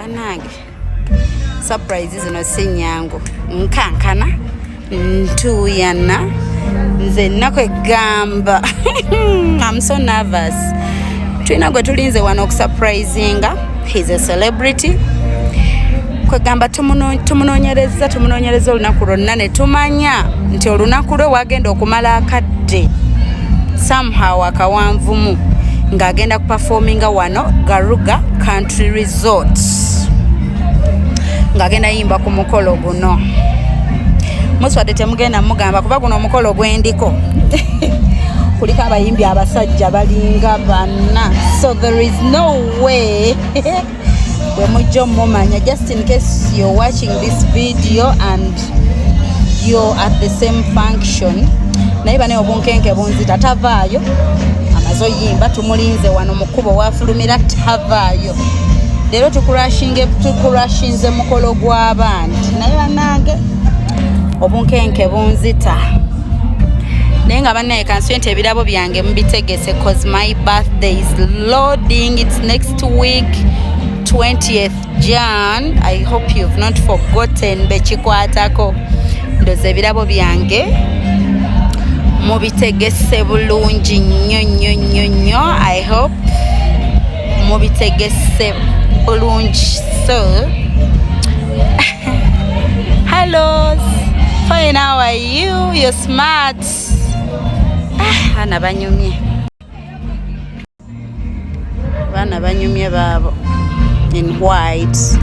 Bannange, surprise zino si nnyangu. Nkankana, ntuuyana, nze nnaku egamba I'm so nervous. Tulina gwe tulinze wano okusurprisinga. He's a celebrity. Kwegamba tumunoonyereza, tumunoonyereza olunaku lwonna ne tumanya nti olunaku lwe wagenda okumala akadde somehow akawanvumu ng'agenda kuperforminga wano Garuga Country Resort, ng'agenda yimba ku mukolo guno. Muswadde, temugenda mugamba, kuba guno omukolo gwendiko kuliko abayimbi abasajja balinga bana, so there is no way bwe mujja omumanya. Just in case you're watching this video and you're at the same function, naye bane obunkenke bunzita. Tavaayo, amaze oyimba, tumulinze wano mu kkubo wafulumira, tavaayo. Leero tukurashinze mukolo gw'abandi, naye bannange obunkenke bunzita. Naye nga bannaye, kansuubire nti ebirabo byange mubitegese, 'cause my birthday is loading. It's next week, 20th Jan. I hope you've not forgotten. Bekikwatako, ndoza ebirabo byange mubitegese bulungi nnyo nnyo nnyo nnyo. I hope mubitegese bulungi. So hello, fine, how are you? You're smart. Ah, ana banyumye, baana banyumye baabo in white.